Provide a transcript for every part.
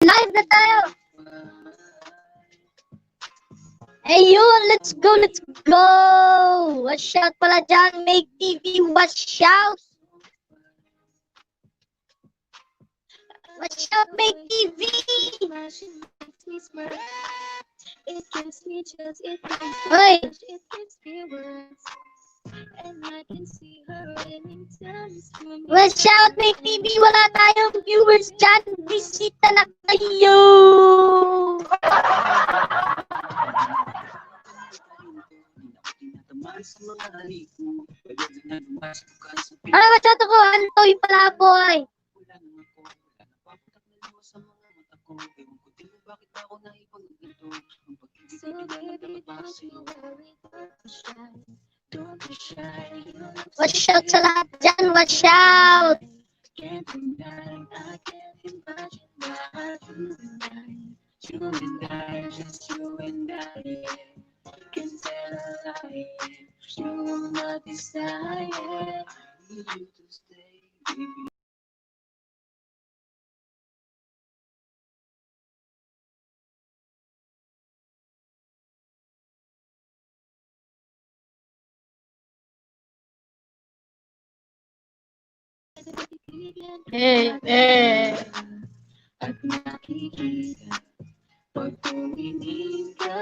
Live na tayo. Ayun, let's go, let's go! Watch out pala dyan, Make TV, watch out! Watch out, Make TV! It gives me chills, it makes me Hoy! blush, it gives me words. And I can see her raining down to me. Watch out, Make TV! Wala tayong viewers dyan! Bisita na kayo! Ano ba chat ko? Antoy pala, boy! So baby, don't you worry, don't be shy. Don't be shy. You look so Watch out sa lahat dyan! Watch out! Can't deny, I can't imagine why you and I, just you and I, can tell a lie. You will not decide. I need you to stay, baby. Eh, eh. At nakikita pag tumingin ka,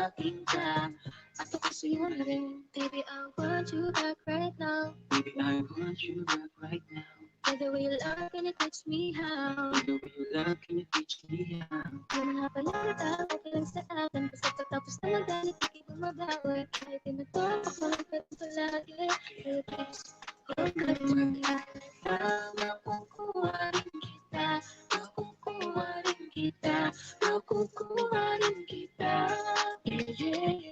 aking ka. At ako sa'yo na rin. Baby, I want you back right now. Baby, I want you back right now. By the way you love, can you teach me how? By the way you love, can you teach me how? Yung mga pananata, okay lang sa akin. Basta pagtapos na magalit, di ka bumabawi. Kahit tinutupak mo lang pero palagi. Kaya please, huwag ka mag-alala. Makukuha rin kita. Makukuha rin kita. Makukuha rin kita. Yeah.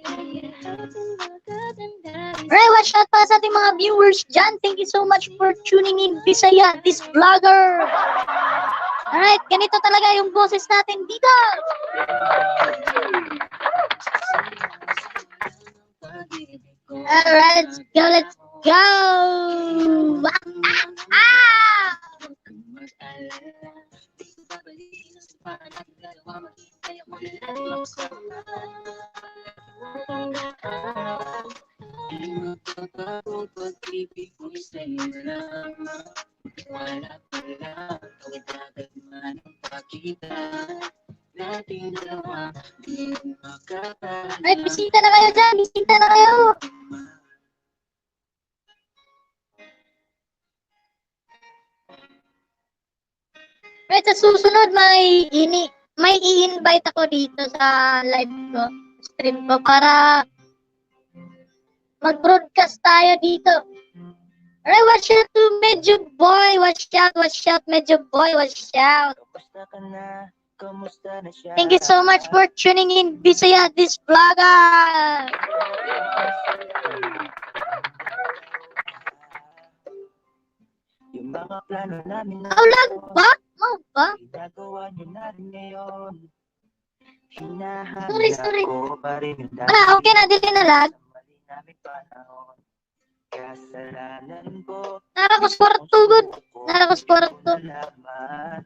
Habang magaganda. Alright, watch out para sa ating mga viewers dyan. Thank you so much for tuning in, Bisaya, this vlogger. Alright, ganito talaga yung boses natin dito. Alright, let's go, let's go! Ah! Alright, bisita na kayo dyan, bisita na kayo. Right, sa susunod may i-invite ako dito sa live ko, stream ko para mag-broadcast tayo dito. Alright, watch out to Medyo Boy, watch out, Medyo Boy, watch out. Kamusta ka na? Kamusta na siya? Thank you so much for tuning in, Bisaya, this vlogger. Yung mga plano namin na Oh, lag ba? Mau ba? ginagawa niyo na rin ngayon. Sorry, Hinahanap sorry. ko pa rin yung Wala, okay na, dili na lag. Sa mali naming panahon. Kasalanan ko. Nara ko sa kwarto, good. Nara ko sa kwarto. Nalaman.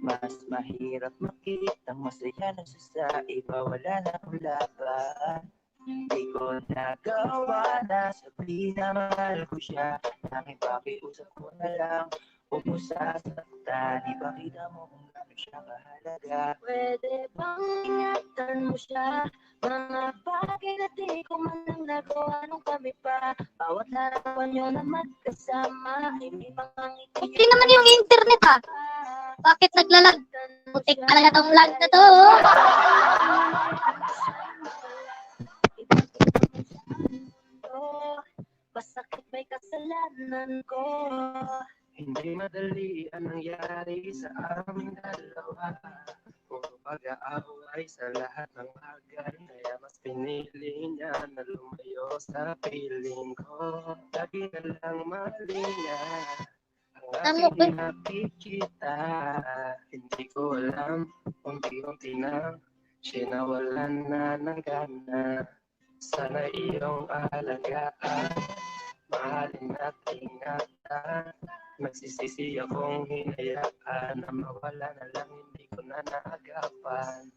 Mas mahirap makita masaya na siya sa iba, wala na akong laban. Di ko nagawa na sabihin na mahal ko siya. Nanging pakiusap ko na lang, huwag mo sasaktan. Ipakita mo kung gaano siya kahalaga. Pwede bang ingatan mo siya? Mga bagay na di ko man lang nagawa nung kami pa. Bawat larawan nyo na magkasama ay may mga ngiti. Okay naman yung internet ah. Bakit naglalag? Putik talaga tong lag na to. Oh. Masakit may kasalanan ko. Hindi madali ang nangyari sa aming dalawa. Puro pag-aaway sa lahat ng bagay. Kaya mas pinili niya na lumayo sa piling ko. Lagi na lang mali niya ang Tama aking ba? nakikita. Hindi ko alam, unti-unti na siya nawalan na ng gana. Sana iyong alagaan, mahalin at ingatan. Nagsisisi akong hinayaan na mawala na lang, hindi ko na naagapan.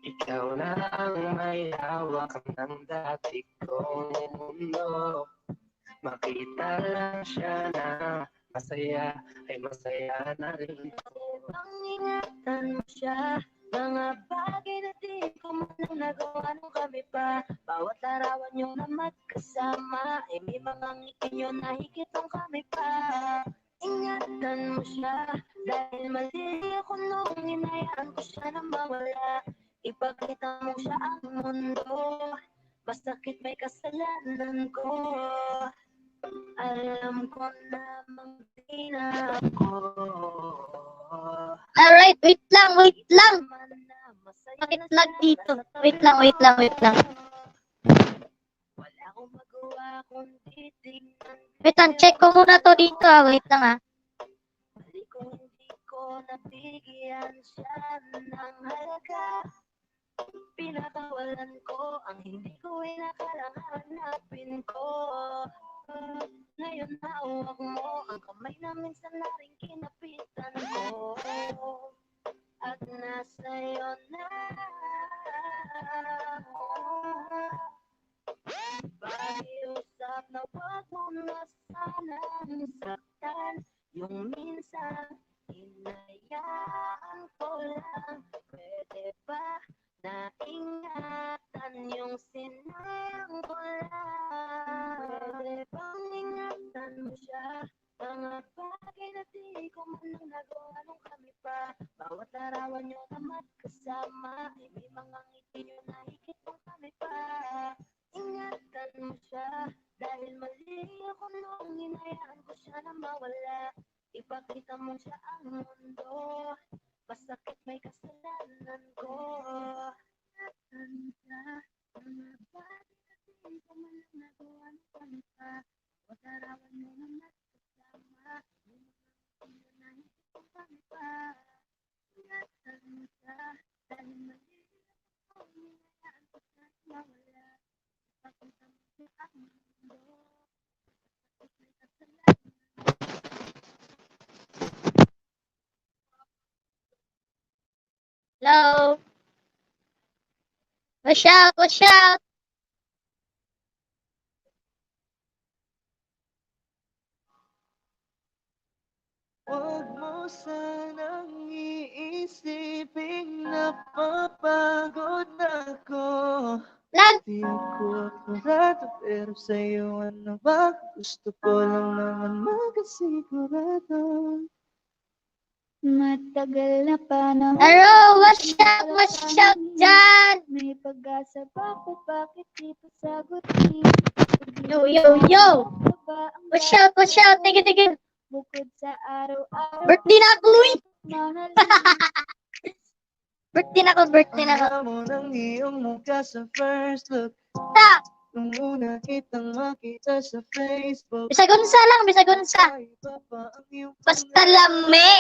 Ikaw na ang may hawak ng dati kong mundo. Makita lang siya na masaya, ay masaya na rin ako. Ingatan mo siya. Mga bagay na di ko man lang nagawa nung kami pa. Bawat larawan nyo na magkasama ay may mga ngiti nyo na higit nung kami pa. Ingatan mo siya dahil mali ako nung hinayaan ko siya na mawala. Ipakita mo siya ang mundo. Masakit, may kasalanan ko. Alam ko namang di na ako. Alright, wait lang, wait lang. Bakit lag dito? Wait lang, wait lang, wait lang. Wala akong magawa kundi tingnan. Wait lang, check ko muna to dito ah. Wait lang ah. Mali kung hindi ko nabigyan siya ng halaga. Pinakawalan ko ang hindi ko inakalang hanapin ko. Ngayon hawak mo ang kamay na minsan na rin kinapitan ko. At nasa iyo na. Pakiusap na wag mo na sanang saktan yung minsan hinayaan ko lang. Pwede ba na ingatan yung sinayang ko lang? Pwede bang ingatan mo siya? Mga bagay na di ko man lang nagawa nung kami pa. Bawat larawan nyo na magkasama ay may mga ngiti nyo na higit nung kami pa. Ingatan mo siya dahil mali ako nung hinayaan ko siya na mawala. Ipakita mo siya ang mundo. Masakit, may kasalanan ko. Ingatan mo siya. Mga bagay na di ko man lang nagawa nung kami pa. Bawat larawan nyo na magkasama ay may mga ngiti nyo na higit nung kami pa. Ingatan mo siya dahil mali ako nung hinayaan ko siya na mawala. Ipakita mo siya ang mundo. Masakit, may kasalanan. Hello? Watch out, watch out! Huwag mo sanang iisipin napapagod na ako. Lag! Di ako akurado pero sa'yo ano ba? Gusto ko lang naman makasigurado. Matagal na panahon. Hello, watch out, watch out dyan! May pag-asa pa ako, bakit di pa sagutin? Yo, yo, yo! Watch out, thank you, thank you. Bukod sa araw-araw, Birthday na ako, uy! mahalin. Birthday na ako, birthday na ako. Ang hamon ng iyong mukha sa first look. Ta! Nung una kitang makita sa Facebook. Bisag unsa lang, bisag unsa. Ay, iba pa ang iyong Basta lami!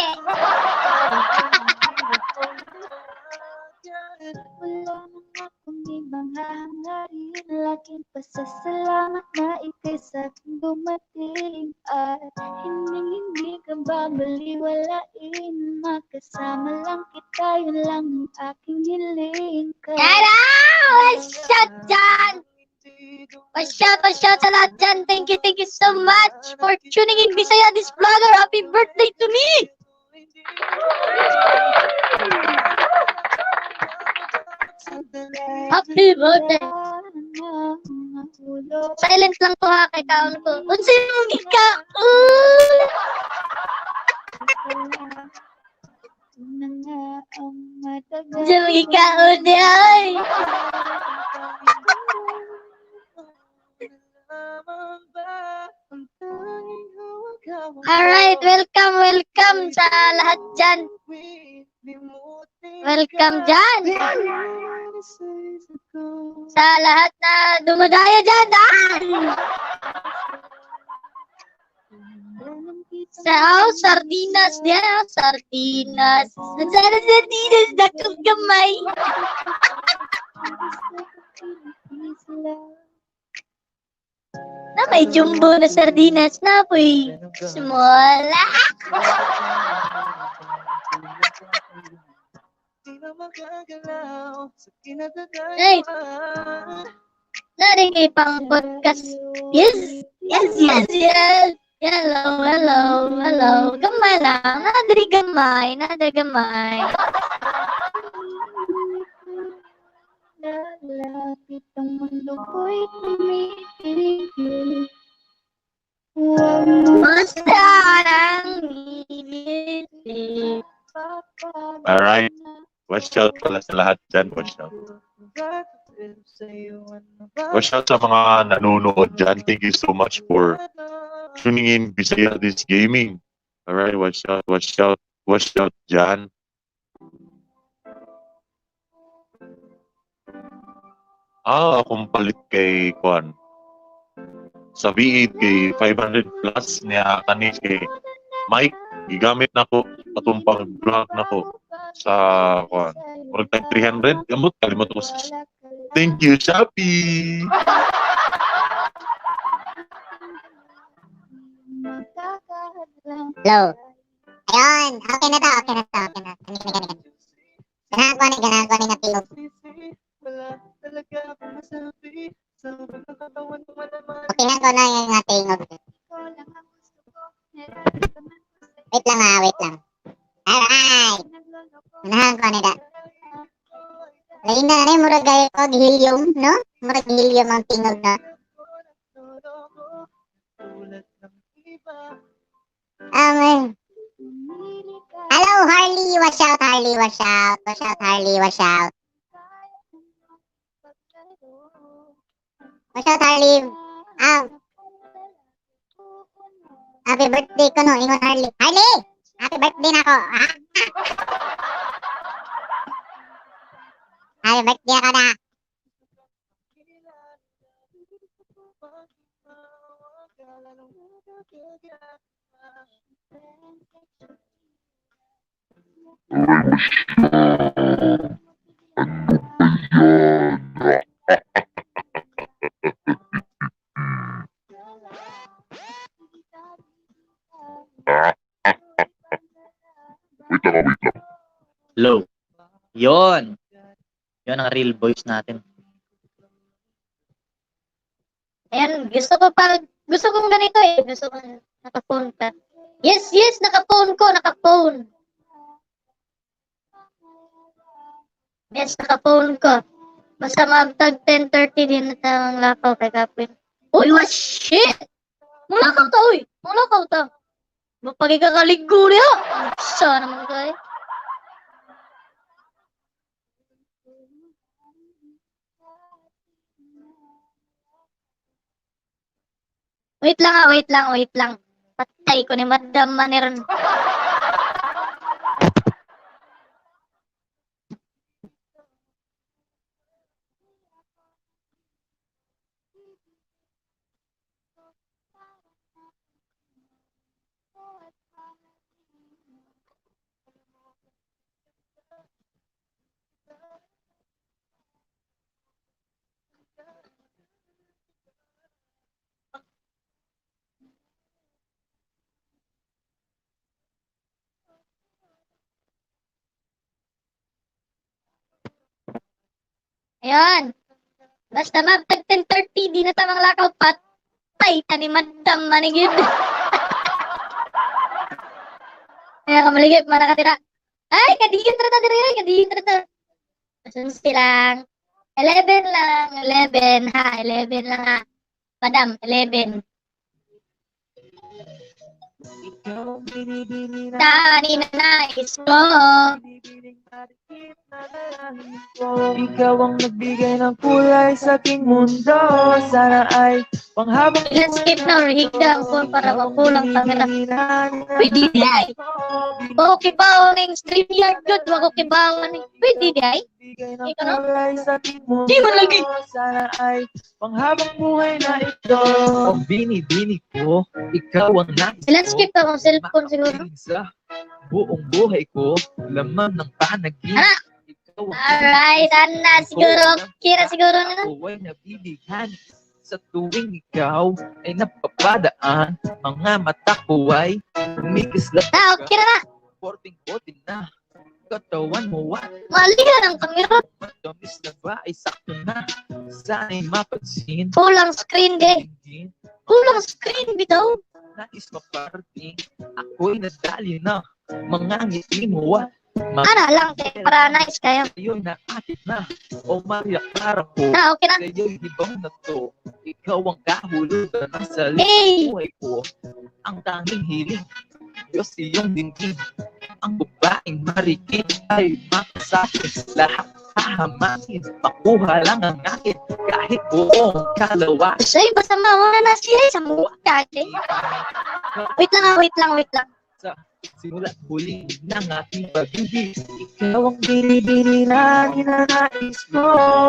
Wala nang akong ibang hahangarin. Laking pasasalamat na ika'y sa'kin dumating. At hindi hindi ka babaliwalain. Makasama lang kita, yun lang ang aking hiling. Kaya Hello! Watch out dyan! Watch out sa lahat dyan. Thank you so much for tuning in, Bisaya, this vlogger. Happy birthday to me! Happy birthday! na mahulog. Silent lang to ha, kay kaon ko. Unsa yung gikaon? Ito na nga ang matagal. Unsa yung gikaon niya, ay? Alright, welcome, welcome sa lahat dyan. Welcome dyan. Sa lahat na dumadaya dyan. Ah! Sa oh, sardinas diyan, oh, sardinas. Sana sardinas, dakong gamay. Na May jumbo na sardinas na poy. Small. Ay. Nari kay pang podcast. Yes, yes, yes, yes. Hello, hello, hello. Gamay lang. Nadri gamay, nadri gamay. Lalapit ang mundo ko'y tumitigil. Huwag mo Basta ang iisip. Alright. Watch out pala sa lahat dyan. Watch out. Watch out sa mga nanonood dyan. Thank you so much for tuning in Bisaya This Gaming. Alright, watch out, watch out, watch out dyan. Ah, akong palit kay Kwan. Sa V8 kay 500 plus niya kani kay Mike, gigamit nako atong pang vlog nako sa Kwan. Murag tag 300, gamot kalimot ko. Thank you, Shopee. Hello. Ayun, okay na to, okay na to, okay na. Kani, kani, kani, kani. Ganahan ko ni, ganahan ko ni nga tingog. Okay na ko na yung nga tingog. Wait lang ah, wait lang. Alright. Ganahan ko ni da. Lain na ni, murag kayo og helium, no? Murag helium ang tingog na. Hello, Harley. Watch out, Harley. Watch out. Watch out, Harley. Watch out. Watch out, Harley. Happy birthday ko, no? Ingon, Harley. Harley! Happy birthday na ako. Ah! Happy birthday ako na. Hello. Yon. Yon ang real voice natin. Ayan, gusto ko pa, gusto kong ganito eh. Gusto ko naka-phone pa. Yes, yes, naka-phone ko, naka-phone. Yes, naka-phone ko. Basta maabtag 10:30 din na tawang lakaw kay Kapin. Uy, what shit! Mulakaw ta, uy! Mulakaw ta! Mapagkakaligo niya! Sana naman kayo. Wait lang ah, wait lang, wait lang. Patay ko ni Madam Maniron. Ayan. Basta ma'am, tag 10:30, di na tamang lakaw. Patay ta ni Madam Manigid. Kaya kamaligip, manakatira. Ay, kadiyon tra ta diri, ay, kadiyon tra ta. Asunsi lang. 11 lang, 11 ha, 11 lang ha. Madam, 11. Tani na nais ko. Ikaw ang nagbigay ng kulay sa aking mundo. Sana ay panghabang Landscape na or higda ang phone para mapulang pangita. Pwede di ay. Wako kibaw ning StreamYard good, wako kibaw ning. Pwede di ay. Ikaw no? Di man lagi. Sana ay panghabang buhay na ito. Ang binibini ko, ikaw ang nais ko. Landscape akong cellphone siguro. Sa buong buhay ko, laman ng panaginip. Anak! Ikaw ang Alright, ana siguro. Kira siguro na. Ako ay nabibighan Sa tuwing ikaw ay napapadaan, mga mata ko ay kumikislap. Na, okay na na. Korting-korting na katawan mo at Malihan ang kamera. matamis na ba ay sakto na. Sana'y mapansin. Full ang screen, de. Tingin, Full ang screen, bitaw. nais maparating, ako'y nadali na. Mga ngiti mo at mga Ana lang, kay para nice kayo. sa'yo'y naakit na. O Maria Clara ko, Na, okay na. sa'yo'y hibaw na to. Ikaw ang kahulugan ng salitang Hey! buhay ko. Ang tanging hiling, Diyos iyong dinggin. Ang babaeng marikit ay makasakin. Lahat hahamakin, makuha lang ang akin. Kahit buong kalawakan. Say, basta mauna na siya sa mukha, eh. Wait lang, ah, wait lang, wait lang. Simula huli ng aking pag-ibig. Ikaw ang binibini na ninanais ko,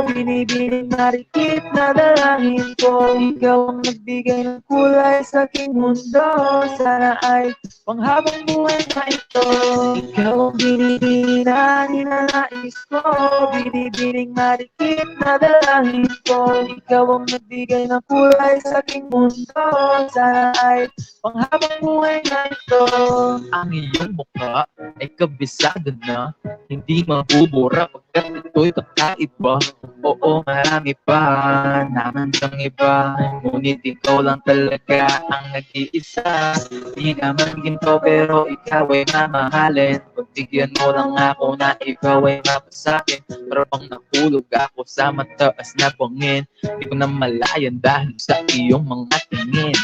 binibining marikit na dalangin ko. Ikaw ang nagbigay ng kulay sa aking mundo. Sana ay panghabang buhay na ito. Ikaw ang binibini na ninanais ko, binibining marikit na dalangin ko. Ikaw ang nagbigay ng kulay sa aking mundo. Sana ay panghabang buhay na ito. Ang iyong mukha ay kabisado na, hindi mabubura pagkat ito'y kakaiba. Oo, marami pa naman siyang iba, ngunit ikaw lang talaga ang nag-iisa. Di naman ginto pero ikaw ay mamahalin. Pagbigyan mo lang ako na ikaw ay mapasakin. Pero pang nahulog ako sa mataas na bangin, di ko na malayan dahil sa iyong mga tingin.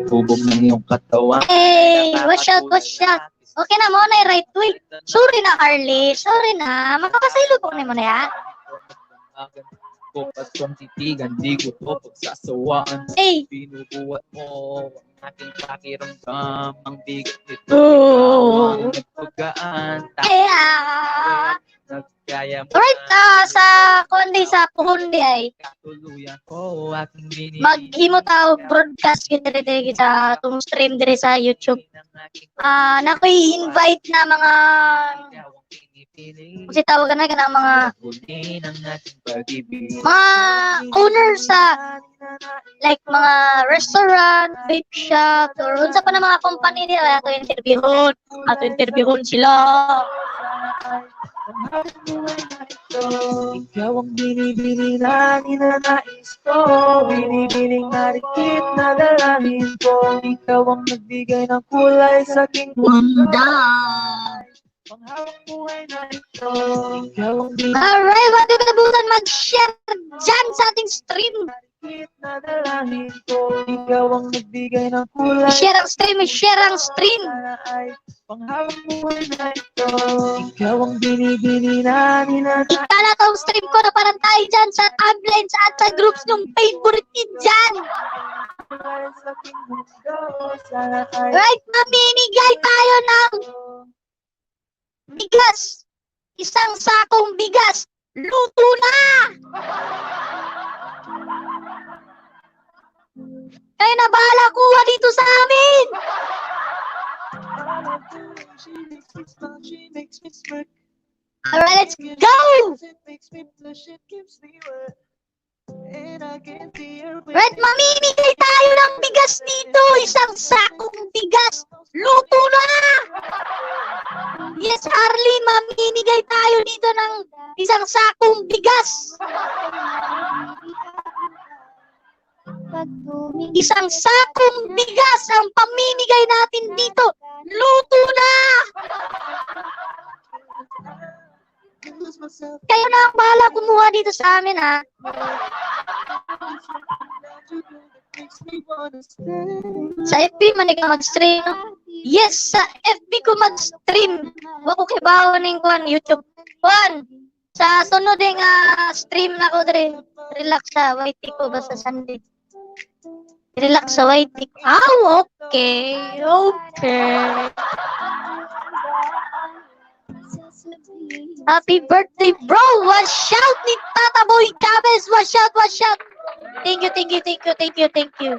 Hubog ng iyong katawan. Hey, watch out, watch out. Okay na mo na right way. Sorry na, Harley. Sorry na. Makakasaylo po ni mo na ya. Ko patong titigan, di ko to pagsasawaan. Hey. Binubuhat mo ang aking pakiramdam. Ang bigat nito, Oh. ikaw ang nagpagaan. Hey, ah. Nagkaya mo Alright, sa kundi sa puhundi ay katuluyan ko aking binibini. Maghimo ta og broadcast gid diri diri sa atong stream diri sa YouTube. Ah, nakoy invite na mga Ikaw ang pinipili. kasi tawagan na kanang mga Huli ng ating pag-ibig. mga owner sa like mga restaurant, vape shop, or unsa pa na mga company nila ato interviewon. Ato interviewon sila. Ikaw ang binibini na ninanais ko, binibining marikit na dalangin ko. Ikaw ang nagbigay ng kulay sa aking mundo. Panghabang buhay na ito. Ikaw ang Alright, wag niyo kalimutan mag-share dyan sa ating stream. binibini na dalangin ko. Ikaw ang nagbigay ng kulay. Share ang stream, share ang stream. Sana ay panghabang buhay na ito. Ikaw ang binibini na ninanais. Ikalat ang stream ko na parang tayo dyan sa timelines at sa groups ng favorite niyo dyan. Sa aking mundo. Sana ay Right, mamimigay tayo ng bigas. Isang sakong bigas. Luto na! Kayo na bahala kuha dito sa amin! She makes me smile, she makes me smirk. Alright, let's go! It makes me blush, it gives me work. And I can see her Right, mamimigay tayo ng bigas dito. Isang sakong bigas. Luto na! Yes, Harley, mamimigay tayo dito ng isang sakong bigas. Isang sakong bigas ang pamimigay natin dito. Luto na! Kayo na ang bahala kumuha dito sa amin, ha? Sa FB man ikaw mag-stream, no? Yes, sa FB ko mag-stream. Wa ko kibaw ning kuan YouTube. Kuan, sa sunod nga stream na ko dre. Relax sa YT ko basta Sunday. Relax sa YT ko. Ah, okay. Happy birthday, bro! Watch out ni Tata Boy Chavez! Watch out, watch out! Thank you, thank you, thank you, thank you, thank you.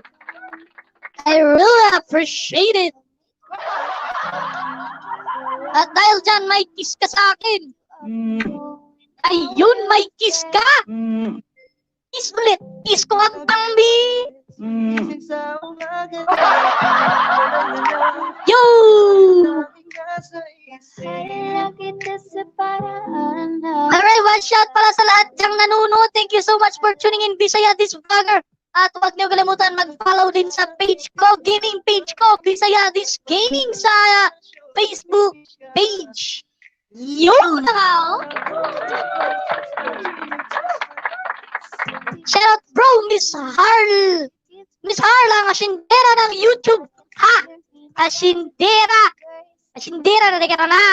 I really appreciate it. At dahil dyan, may kiss ka sa akin. Ayun, may kiss ka! Kiss ulit. Kiss ko ang tangbi. Gising sa umaga, Yo! laging nasa isip. Kaya kita sa paraan na Alright, one shot pala sa lahat diyang nanonood. Thank you so much for tuning in, Bisaya This Vlogger. At huwag niyo kalimutan mag-follow din sa page ko, gaming page ko, Bisaya This Gaming sa Facebook page. Yun na nga, oh. Shout out bro, Miss Harl. Miss Harl, ang asindera ng YouTube. Ha! Asindera! Asindera na ka na.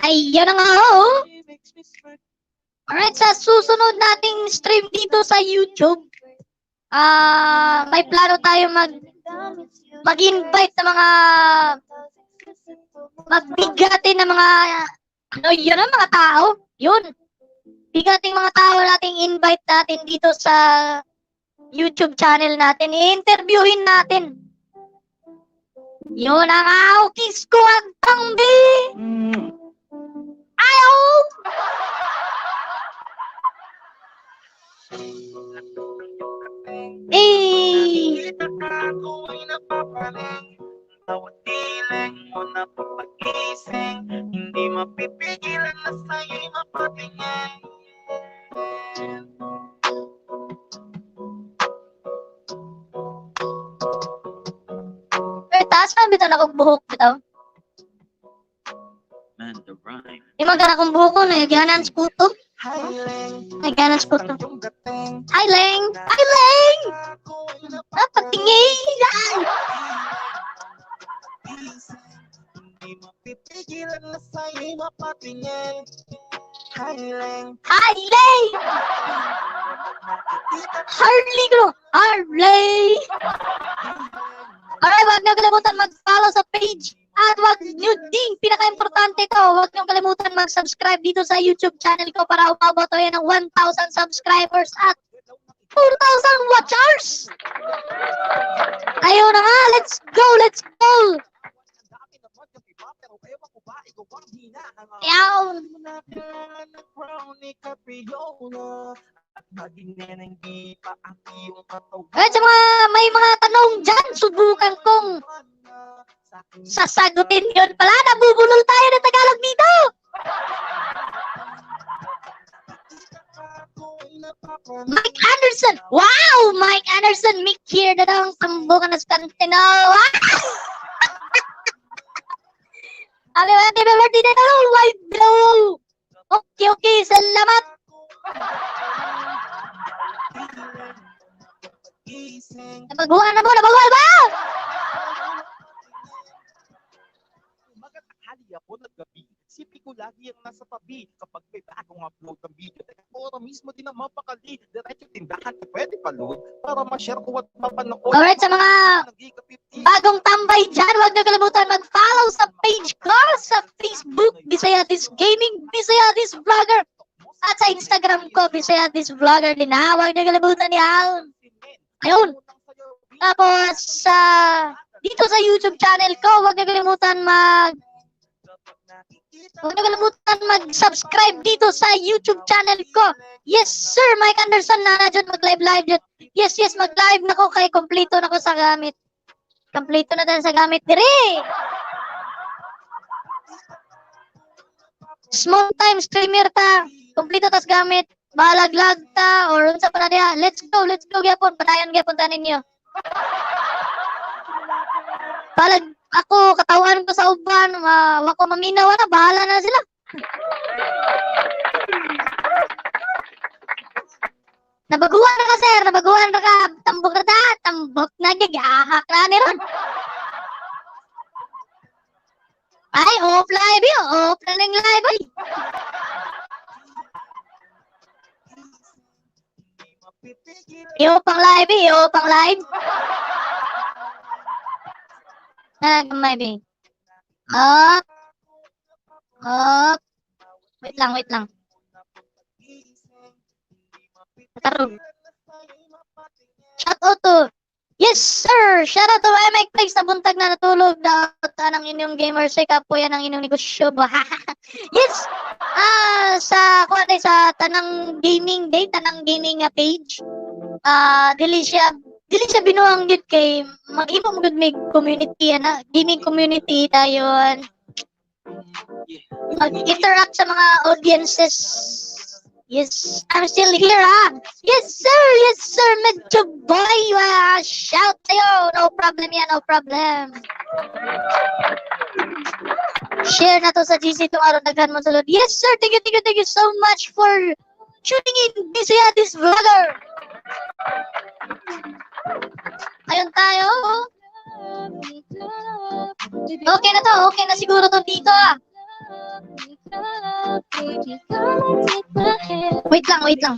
Ayun na nga, oh. Alright, sa susunod nating stream dito sa YouTube, may plano tayo mag-invite ng mga magbigatin ng mga ano yun ang mga tao. Yun. Bigating mga tao nating invite natin dito sa YouTube channel natin. I-interviewin natin. Yun ang aw, kiss ko ang tangbi. Ayaw! Eh! Ako ay napapaling. Bawat piling mo napapagising. Hindi mapipigilan na sa'yo'y mapatingin. Pero taas na bitaw na akong buhok bitaw. Man, the rhyme. Di man ka na akong buhok ko, nagyanan sa kuto. Hi, Leng. Nagyanan sa kuto. Ang iyong dating. Hi, Leng! Hi, Leng! Ako ay Napatingin! Ay! Hindi mapipigilan na sa'yo'y mapatingin. Hi, Leng. Hi, Leng! Harley ko! Harley! Alright, wag niyo kalimutan mag-follow sa page. At wag niyo din, pinaka-importante to, wag niyo kalimutan mag-subscribe dito sa YouTube channel ko para umabot tayo ng 1,000 subscribers at 4,000 watchers! Ayun na nga, let's go, let's go! Ayaw! Alright, sa mga may mga tanong dyan, subukan kong sasagutin yun pala. Nabubulol tayo ng Tagalog dito! Mike Anderson! Wow! Mike Anderson, Mick here na daw ang tambukan na Stantino. Happy happy birthday na daw, white blue! Okay, okay, salamat! Nabaguhan na mo, nabaguhan ba? Umaga, tanghali ako at gabi. Sipi ko lagi ang nasa tabi. Kapag may bagong upload ng video, teka, oras mismo din ang mapakali. Diretso tindahan, pwede pa load para ma-share ko at mapanood. Alright, sa mga Ng Giga 50. bagong tambay dyan, huwag niyo kalimutan mag-follow sa page ko sa Facebook, Bisaya This Gaming, Bisaya This Vlogger, at sa Instagram ko, Bisaya This Vlogger din ha. Huwag niyo kalimutan yan. Ayun. Tapos, sa dito sa YouTube channel ko, huwag niyo kalimutan mag-subscribe dito sa YouTube channel ko. Yes, sir, Mike Anderson, na dyan, mag-live live dyan. Yes, yes, mag-live na ko kay kompleto na ko sa gamit. Kompleto na tayo sa gamit dire. Small time streamer ta. Kompleto tas gamit. Balaglag ta or unsa pa na diha. Let's go gyapon. Padayon gyapon ta ninyo. Balag ako katawan ko sa uban, wa ko maminaw na, bahala na sila. Nabaguhan na ka, sir. Nabaguhan na ka. Tambok na ta. Tambok na. Gigahak na ni Ron. Ay, off live yun. Off na ng live. Ay. Iyo pang live. Iyo pang live. Nalagamay, be. Up. Up. Wait lang, wait lang. Katarog. Shout out to. Yes, sir! Shout out to MX Place na buntag na natulog na ang inyong gamer. Say kapo yan ang inyong negosyo. Yes! Ah, sa kuan sa tanang gaming day, tanang gaming nga page. Ah, dili siya binuang gyud kay maghimo mo gud may community ana, gaming community tayon. Mag-interact sa mga audiences. Yes, I'm still here, ah. Yes, sir. Yes, sir. Medyo boy. Ah, shout sa'yo. No problem yan. No problem. Share na to sa GC itong araw. Daghan mo sulod. Yes, sir. Thank you, thank you, thank you so much for tuning in. Bisaya this vlogger. Ayun tayo. Okay na to. Okay na siguro to dito, ah. Wait lang, wait lang.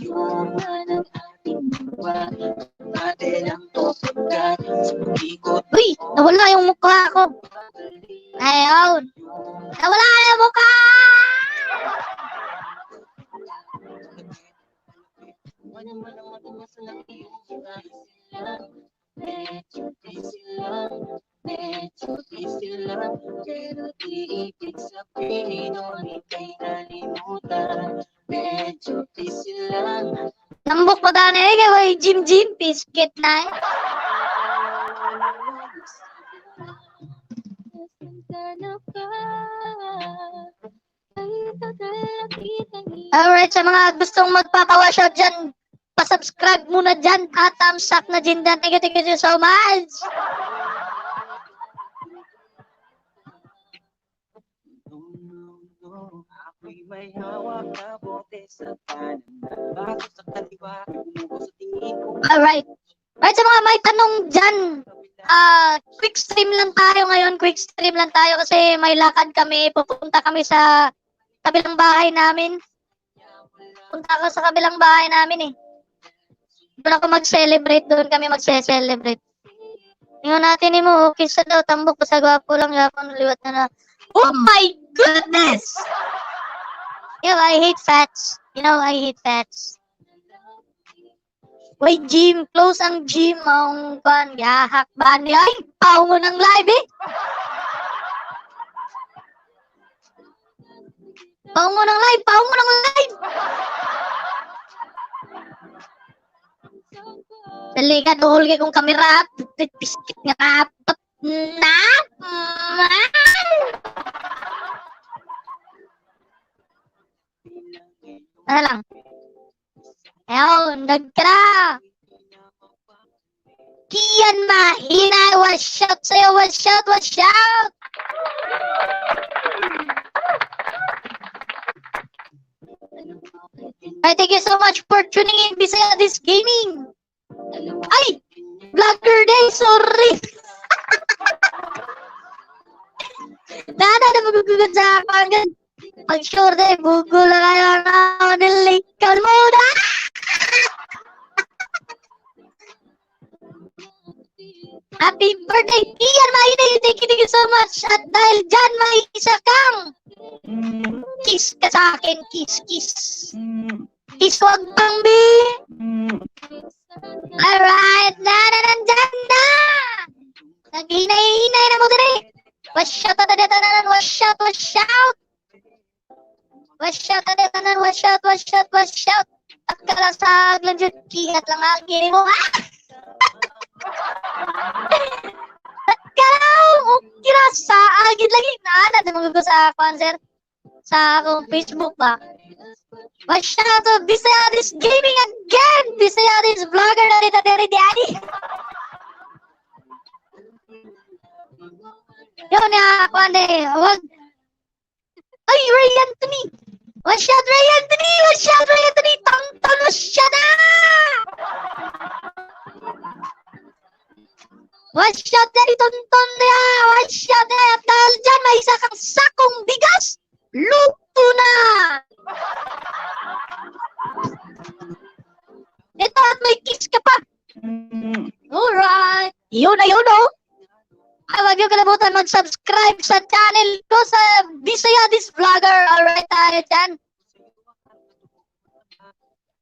Uy, nawala yung mukha ko. Ayun. Nawala yung mukha! Medyo busy lang, pero di ibig sabihin nun ika'y nalimutan. Medyo busy lang. Nambok pa gani eh, kay way gym gym, biscuit na eh. Alright, sa mga gustong magpapa-washout dyan, pasubscribe muna dyan at thumbs up na dyan. Thank you so much. Ako'y may hawak na bote sa kanan, baso sa kaliwa, umubo sa tingin ko. Alright. Alright, sa mga may tanong dyan, quick stream lang tayo ngayon. Quick stream lang tayo kasi may lakad kami. Pupunta kami sa kabilang bahay namin. Punta ako sa kabilang bahay namin eh. Doon ako mag-celebrate. Doon kami mag-celebrate. Tingnan natin mo, okay sa daw. Tambok pa sa gwapo lang. Yapon, liwat na na. Oh my goodness! You know, I hate fats. You know, I hate fats. Wait, gym. Close ang gym. Ang kwan. Yahak ba niya? Ay, paungo ng live eh. Paungo ng live. Paungo ng live. Dali ka, duhol kay kong kamera. Piskit nga ka. Na. Ano lang? Ayun, nagkra. Kian Mahina, was shout sa'yo, was shout, was shout. Ay, thank you so much for tuning in Bisaya This Gaming. Ay, Vlogger Day, sorry. Nana na magugugod sa ako. Hanggang pag sure day, bugol na kayo na nilikaw mo na. Happy birthday, Kian Mahina. Thank you so much. At dahil dyan, may isa kang kiss ka sa akin. Kiss, kiss. Kiss, wag bang bi. Alright, na na nandyan na. Naghinay-hinay na mo diri. Wash out na tanan, wash out, wash out. Wash out na tanan, wash out, wash out, wash out. At kalasag lang dyan, kihat lang ang gini mo. Ah! At kalaw, okay na sa agid lagi. Naana, na sa concert sa akong Facebook ba. Wash out to Bisaya This Gaming again! Bisaya This Vlogger na rito, diri di ani. Yun na, kuan eh, wag. Ay, Ray Anthony! Wash out, Ray Anthony! Wash out, Ray Anthony! Tang-tang, wash out na! Wash out na, tonton na! Wash out na! At dahil dyan, may isa kang sakong bigas! Luto na! Ito at may kiss ka pa! Alright! Yun na yun, oh! Ay, wag niyo kalimutan mag-subscribe sa channel ko sa Bisaya This Vlogger. Alright tayo dyan.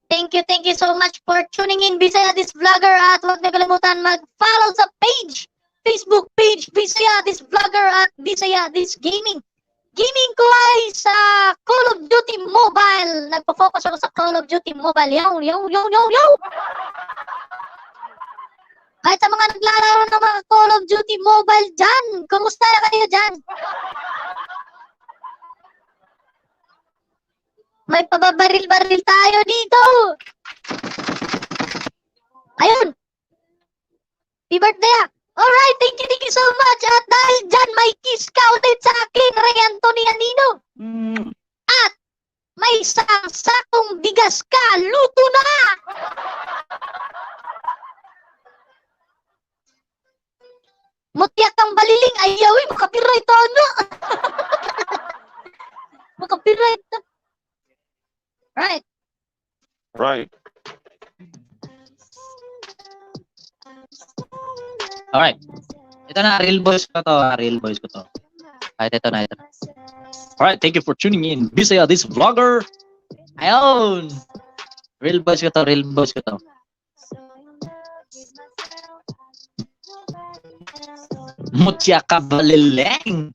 Thank you so much for tuning in Bisaya This Vlogger. At huwag niyo kalimutan mag-follow sa page, Facebook page, Bisaya This Vlogger at Bisaya This Gaming. Gaming ko ay sa Call of Duty Mobile. Nagpo-focus ako sa Call of Duty Mobile. Yo, yo, yo, yo, yo! Kahit sa mga naglalaro ng mga Call of Duty Mobile dyan, kumusta na kayo dyan? May pababaril-baril tayo dito! Ayun! Happy birthday ah! Alright, thank you so much! At dahil dyan, may kiss ka ulit sa akin, Ray Anthony Anino! At may isang sakong bigas ka, luto na! Mutya kang baliling, ayaw eh, makapiright ano? Makapiright. Right. Right. Alright. Ito na, real voice ko to. Real voice ko to. Kahit ito na, ito na. Alright, thank you for tuning in. Bisaya, this vlogger. Ayun! Real voice ko to, real voice ko to. Mutya ka balileng!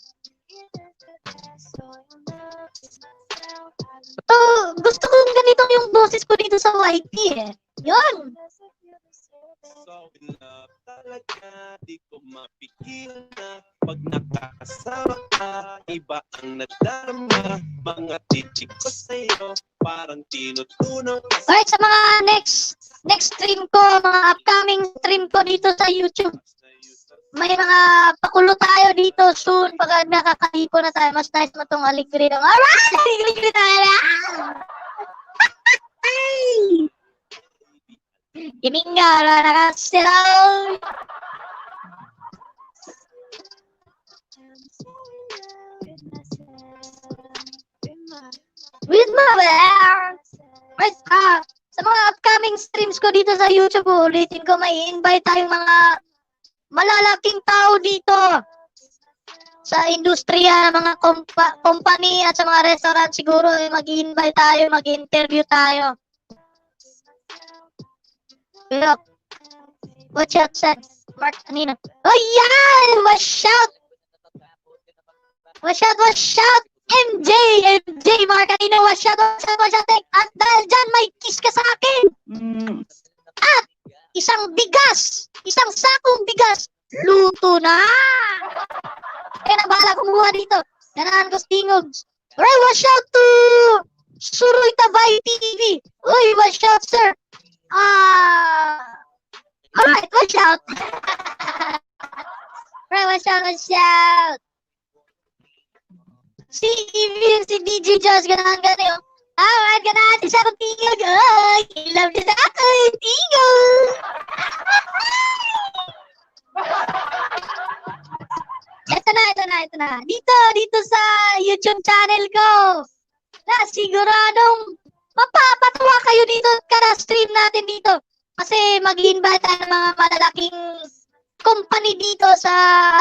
So, gusto kong ganito yung boses ko dito sa YT eh. Yun! So in love talaga, di ko mapigil na. Pag nakakasama ka, iba ang nadarama. Mga titik ko sa'yo, parang tinutunaw ka. Alright, sa mga next stream ko, mga upcoming stream ko dito sa YouTube, may mga pakulo tayo dito soon pag nakakaipon na tayo. Mas nice mo itong aligri ng alright! Aligri tayo! Giminga na nakasilaw! With my bear! Right, sa mga upcoming streams ko dito sa YouTube, ulitin ko, may invite tayong mga malalaking tao dito sa industriya, mga company at sa mga restaurant siguro eh, mag-invite tayo, mag-interview tayo. Pero, watch out sa Mark Anino. Oh yan! Watch out! Watch out! Watch out! MJ! MJ! Mark Anino, watch out! Watch out! Watch out! At dahil dyan, may kiss ka sa akin! At isang bigas! Isang sakong bigas! Luto na! Kaya na bahala kumuha dito. Ganahan ko sa tingog. Alright, watch out to Suroy Tabay TV! Uy, watch out, sir! Alright, watch out! Alright, watch out, watch out! Si Evil, si DJ Josh, ganahan ka na yun. Alright, ganahan siya sa tingog. Ay, love niya sa akin, tingog! Ito na, ito na, ito na. Dito sa YouTube channel ko. Na siguradong mapapatuwa kayo dito kada stream natin dito. Kasi mag-invite tayo ng mga malalaking company dito sa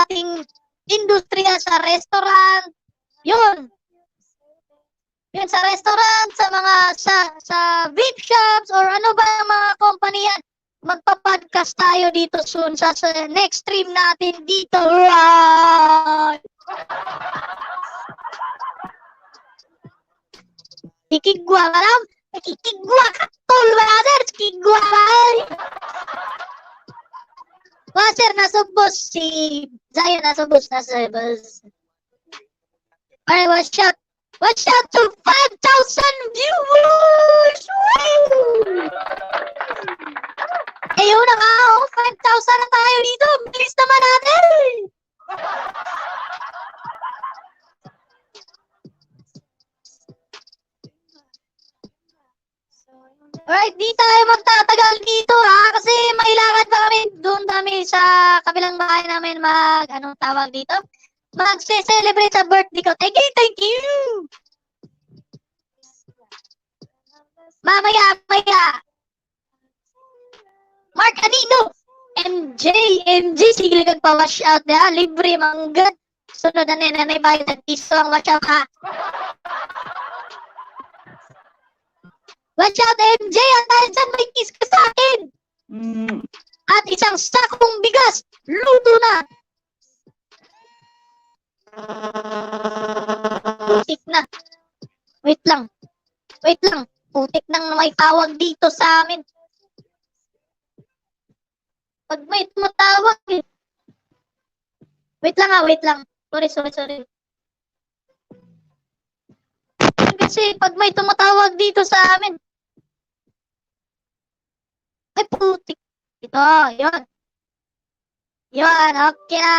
ating industriya, sa restaurant. Yun. Yun, sa restaurant, sa mga sa vape shops or ano ba ang mga company yan. Magpa-podcast tayo dito soon sa next stream natin dito. Right! Kikigwa ka lang. Kikigwa ka, tol, brother. Kikigwa ka. Sir, nasa bus. Si Zion nasa bus. Nasa bus. Alright, watch out. Watch out to 5,000 viewers! Woo! Ayun na nga, oh, 5,000 na tayo dito. Bilis naman natin. Alright, di tayo magtatagal dito ha, kasi may lakad pa kami doon kami sa kabilang bahay namin mag, anong tawag dito? Magse-celebrate sa birthday ko. Thank you, thank you! Mamaya, maya. Mark Anino! MJ, MJ, sige kag pa-wash out na, libre manggad. Sunod na na may bayad ng piso ang wash out ha. Watch out, MJ! At dahil dyan, may kiss ka sa akin! At isang sakong bigas, luto na! Tik na. Wait lang. Wait lang. Putik nang may tawag dito sa amin. Pag may tumatawag eh. Wait lang ah, wait lang. Sorry, sorry, sorry. Kasi pag may tumatawag dito sa amin. Ay, putik. Ito, yun. Yun, okay na.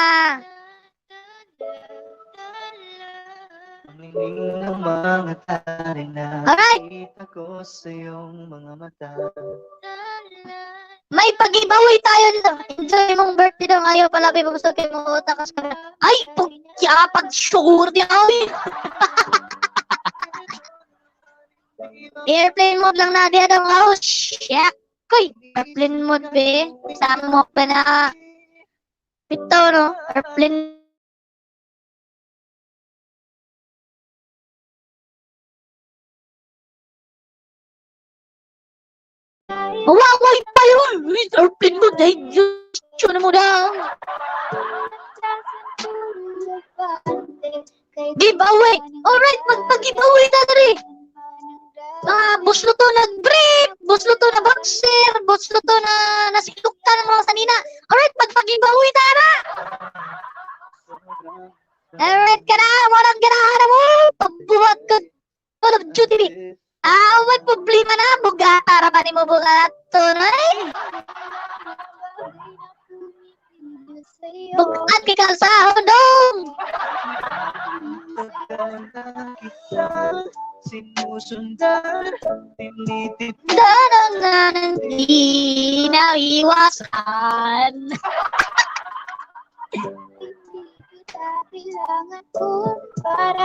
Ang ningning ng mga taring Alright. nakita ko sa iyong mga mata. May pag-giveaway tayo dito. Enjoy mong birthday daw. Ayaw pala, babe. Gusto kayo mo utak ka sa. Ay, pugya, pag sure di ako eh. Airplane mode lang na diya daw. Oh, shit. Koy, airplane mode be. Sama mo pa na. Bitaw, no? Airplane. Mawaway pa yun! Airplane mode, ay Diyos, yun mo na. Giveaway! Alright, magpag-giveaway na dali! Mga buslo to nag-brief, buslo to na boxer, buslo to na nasiluktan ng mga sanina. Alright, magpag-giveaway na na! Alright ka na, walang ganahan mo! Pagbuhat ko, Call of Duty. Ah, may problema na, bugata ra ba ni mo bugato na eh? Bugat kay kalsahon dong! Sinusundan, tinitit Danang di naiwasan.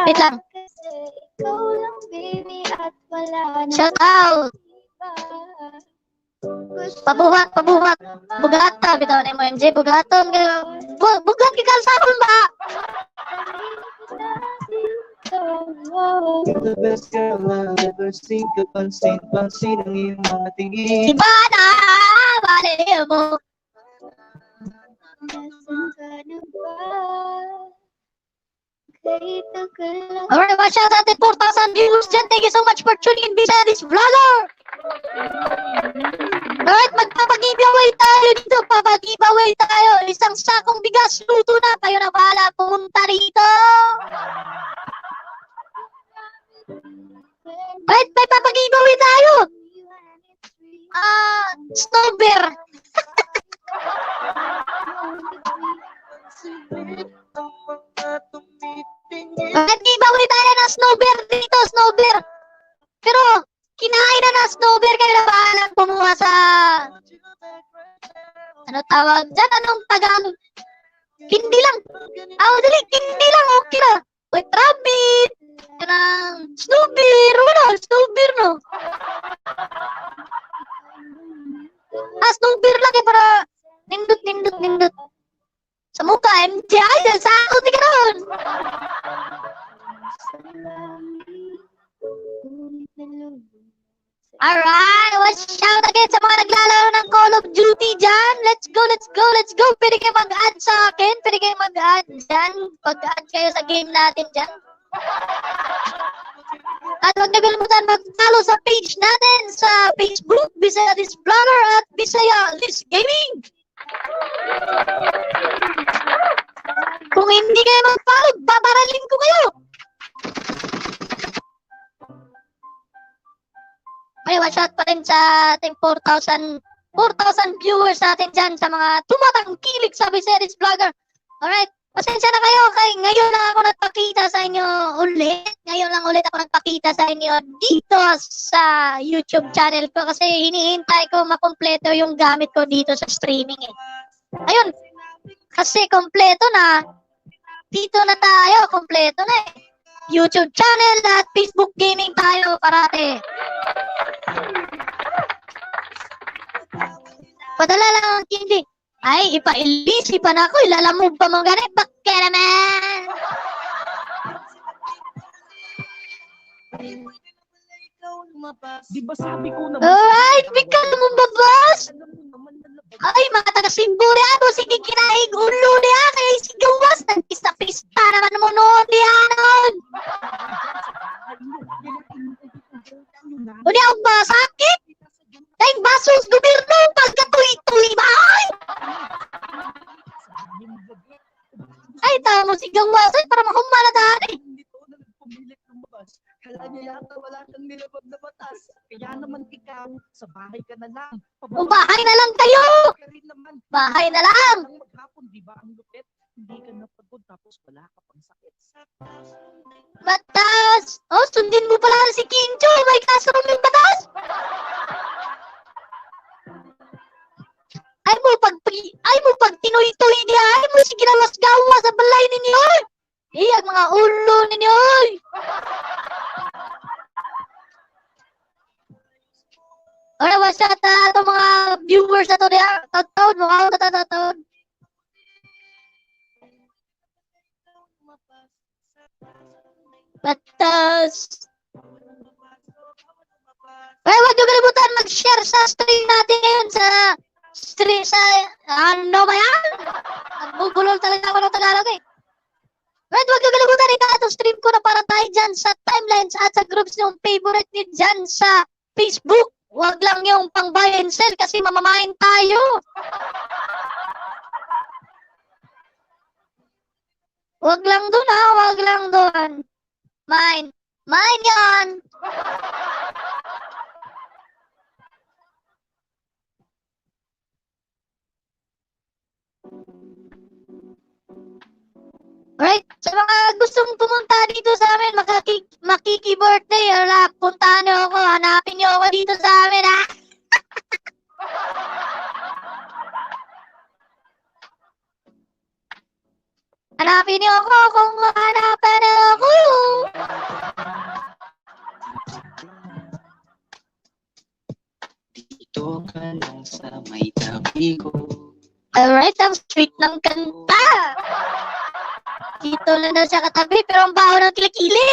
Wait lang. Shout out! Pabuhat, pabuhat. Bugata, bitaw na mo MJ. Bugaton. Bugat kay kalsahon ba? The best girl I've ever seen. Kapansin-pansin ang iyong mga tingin. Iba na! Bale mo. Alright, watch out natin 4,000 viewers dyan. Thank you so much for tuning in Bisaya this vlogger. Alright, magpapag-giveaway tayo dito. Papag-giveaway tayo. Isang sakong bigas, luto na. Kayo na bahala pumunta rito. Alright, may papag-giveaway tayo. Ah, snowbear. Alright, giveaway tayo ng snowbear dito, snowbear. Pero, kinain na ng snowbear. Kayo na bahalang kumuha sa... Ano tawag dyan? Anong Tagalog? Hindi lang. Ah, dali, hindi lang. Okay na. Wait, rabbit. Kanang snowbear. Wala, snowbear, no? Ah, snowbear lang eh, para nindot, nindot, nindot. Sa mukha, MJ, ay, sa ako, di ka ron. Alright, watch out again sa mga naglalaro ng Call of Duty dyan. Let's go, let's go, let's go. Pwede kayo mag-add sa akin. Pwede kayo mag-add dyan. Pag-add kayo sa game natin dyan. At huwag niyo kalimutan mag-follow sa page natin sa Facebook, Bisaya This Vlogger at Bisaya This Gaming. Kung hindi kayo mag-follow, babaralin ko kayo. May one shot pa rin sa ating 4,000 viewers natin dyan sa mga tumatangkilik sa Bisaya This Vlogger. Alright, pasensya na kayo kay ngayon lang ako nagpakita sa inyo ulit. Ngayon lang ulit ako nagpakita sa inyo dito sa YouTube channel ko kasi hinihintay ko makumpleto yung gamit ko dito sa streaming eh. Ayun, kasi kompleto na. Dito na tayo, kompleto na eh. YouTube channel at Facebook gaming tayo parate. Padala lang ang candy. Ay, ipailisi pa na ako. Ilalamove pa mga ganit. Bakit naman? Di ba sabi ko naman Alright, bigka mo babas. Ay, mga taga-Cebu niya. Ano, sige, kinaig ulo niya. Kaya sigawas. Nagpista-pista naman mo noon niya noon. Unya ang masakit. Kay basos gobyerno pagkatuloy-tuloy ba? Ay! Ay, tamo sigang wasay para mahumala dani. Nito na nagpumilit lumabas. Kala niya yata wala kang nilabag na batas. Kaya naman ikaw, sa bahay ka na lang. O bahay na lang kayo! Ka rin naman. Bahay na lang! Ang maghapon, di ba ang lupit? Hindi ka napagod tapos wala ka pang sakit. Batas! Oh, sundin mo pala si Kincho! May kaso yung batas! Ay mo pag tinuy-tuy niya, ay mo sige na gawa sa balay ninyo! Iyag mga ulo ninyo! Oy! Ora wasa ta ato mga viewers ato diha. Taon mo ka ta taon. Batas. Ay, wag niyo kalimutan mag-share sa stream natin ngayon sa stream sa ano ba yan? Nagbubulol talaga ako ng Tagalog eh. Right, wag niyo kalimutan ika stream ko na para tayo dyan sa timelines at sa groups yung favorite niyo dyan sa Facebook. Wag lang yung pang buy and sell kasi mamamain tayo. Wag lang dun ha, wag lang dun. Mine. Mine yan! Alright, sa mga gustong pumunta dito sa amin, makiki-birthday, wala, puntahan niyo ako, hanapin niyo ako dito sa amin, ha? Hanapin niyo ako kung hanapan niyo ako. Dito ka lang sa may tabi ko. Alright, ang sweet ng kanta. Dito lang daw siya katabi, pero ang baho ng kilikili.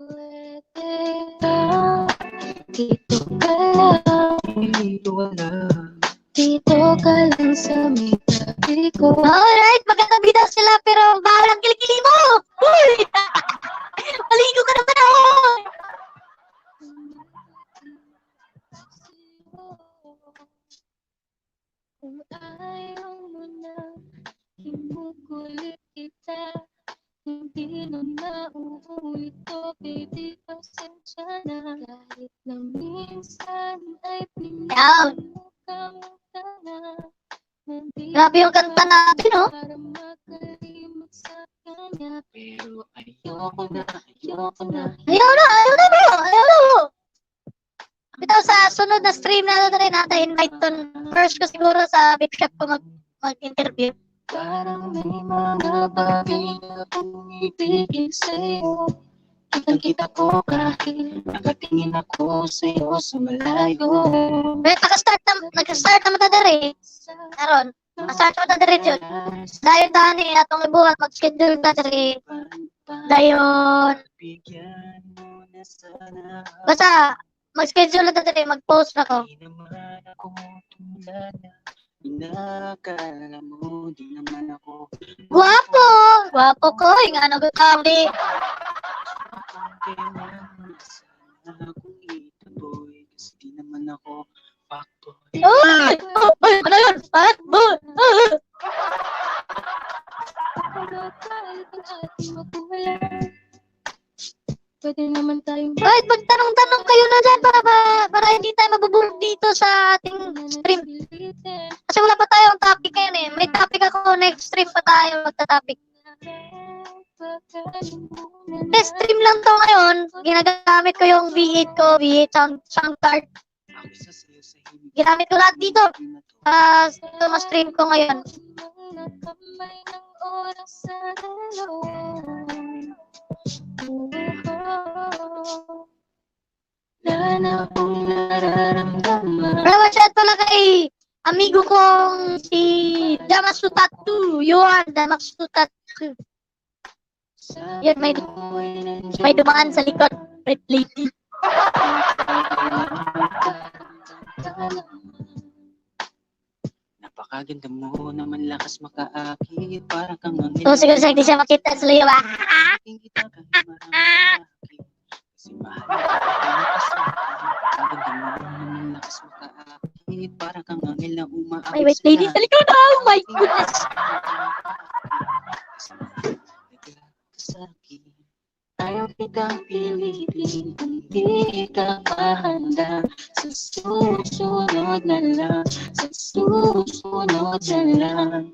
Pwede ba? Dito ka lang. Dito ka lang. Dito ka lang sa may tabi ko. Alright, magkatabi daw sila, pero ang baho ng kilikili mo. Uy! Maligo ka naman ako. Kung ayaw mo na, hinukulit kita. Hindi na mauulit to, baby, pasensya na. Kahit na minsan ay pinagmukhang tanga. Nandito Grabe yung kanta natin, oh. para makalimot sa kanya. Pero ayoko na, ayoko na. Ayaw na, ayaw na bro, ayaw na bro. Bitaw sa sunod na stream na ito rin natin, invite ton. First ko siguro sa Big Chef ko mag-interview. Parang may mga bagay na pumipigil sa'yo. Kitang-kita ko kahit nakatingin ako sa'yo sa malayo. Pero naka-start na mata diri. Karon, naka-start na mata diri yun. Dayon tani atong ibuhat mag-schedule ta diri. Dayon. Bigyan mo na sana. Basta mag-schedule na ta diri, mag-post na ko. Di naman ako tulad na inakala mo, di naman ako Guwapo! Guwapo ko, yung ano ko kami. Sana akong ituloy kasi di naman ako fuckboy. Uy! Uy! Ano yun? Fuckboy! Pwede naman tayong Right, magtanong-tanong kayo na dyan para hindi tayo mabubulog dito sa ating stream. Kasi wala pa tayong topic ngayon eh. May topic ako, next stream pa tayo magta-topic. Test stream lang to ngayon. Ginagamit ko yung V8 ko, V8 sound card. Ginamit ko lahat dito. Ito stream ko ngayon. Pero shout pala kay amigo kong si Damasu Tattoo. Yuan, Damasu Tattoo. Yan, may dumaan sa likod. Red lady. Napakaganda mo naman, lakas makaakit. Para kang anghel. So, siguro sa hindi siya makita sa liwa. Kita kahit maraming lalaki. Kasi mahal ka sa akin. Ang ganda mo naman, lakas makaakit. Para kang anghel na umaakit Ay, wait, sa lady sa likod. Oh my goodness. Kasi mahalaga ka sa akin. Ayaw kitang pilitin kung di ka pa handa. Sa susunod na lang, sa susunod na lang.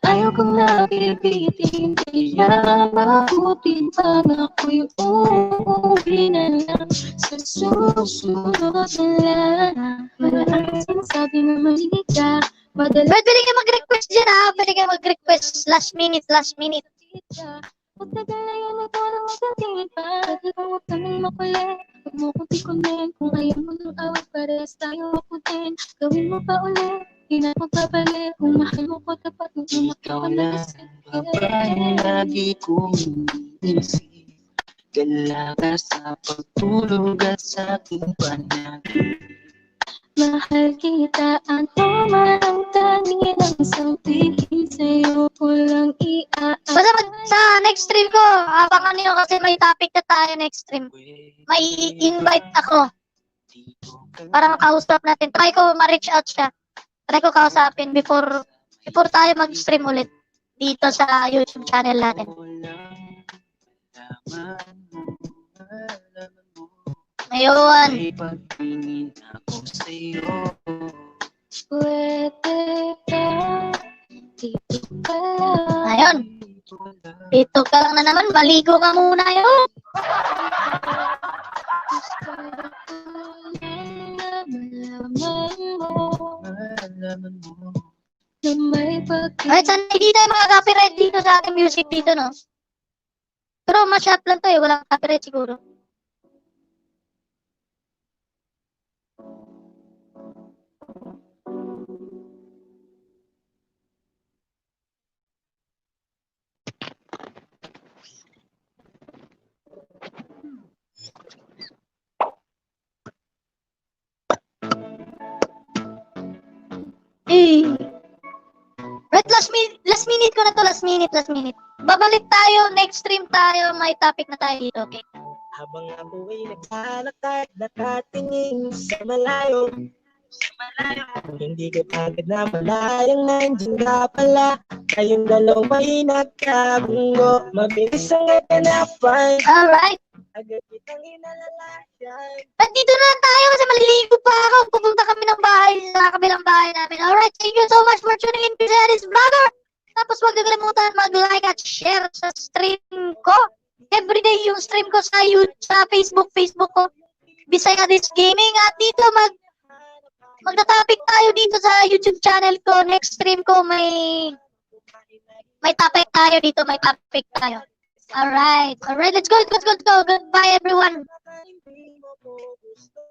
Ayaw kong nabibitin, kaya mabuti pa ako'y uuwi na lang. Sa susunod na lang. Wala akong sinasabi na mali ka. Madalas Pwede pwede kayo mag-request dyan ha. Pwede kayo mag-request last minute, last minute. Kita. Matagal na yun, ikaw na magtatingin pa. Ikaw, huwag kaming makulit. Huwag mo kong pikunin. Kung ayaw mo ng away, parehas tayo, ako din. Gawin mo pa ulit. Di na magbabalik. Kung mahal mo ko, dapat mo Ikaw lang, babae, lagi kong iniisip. Dala ka sa pagtulog at sa aking panaginip. Mahal kita, ano man ang tanging ng isang tingin sa'yo ko lang iaasa. Basta sa next stream ko, abangan niyo kasi may topic na tayo next stream. May invite ako para makausap natin. Try ko ma-reach out siya. Try ko kausapin before before tayo mag-stream ulit dito sa YouTube channel natin. Malaman mo, malaman mo. Ayun. May pagtingin ako sa'yo. Pwede ba? Dito ka lang. Ayun. Dito ka lang na naman. Maligo ka muna yun. Gusto ko lang na malaman mo Malaman mo. na may pag Alright, sana hindi tayo makaka-copyright dito sa ating music dito, no? Pero mashup lang to eh. Walang copyright siguro. Eh. Right, last minute ko na to, last minute, last minute. Babalik tayo, next stream tayo, may topic na tayo dito, okay? Habang ako ay naglalakad, nakatingin sa malayo. Hindi ko agad namalayang nandiyan ka pala. Kayong dalawa ay nagkabunggo. Mabilis ang kaganapan. Alright. Agad kitang inalalayan. At dito na lang tayo kasi maliligo pa ako. Pupunta kami ng bahay sa kabilang bahay namin. Alright, thank you so much for tuning in to this vlogger. Tapos huwag niyo kalimutan mag-like at share sa stream ko. Everyday yung stream ko sa YouTube, sa Facebook, Facebook ko. Bisaya This Gaming. At dito magta-topic tayo dito sa YouTube channel ko. Next stream ko may topic tayo dito, may topic tayo. Alright. Alright, let's go, let's go, let's go. Goodbye, everyone.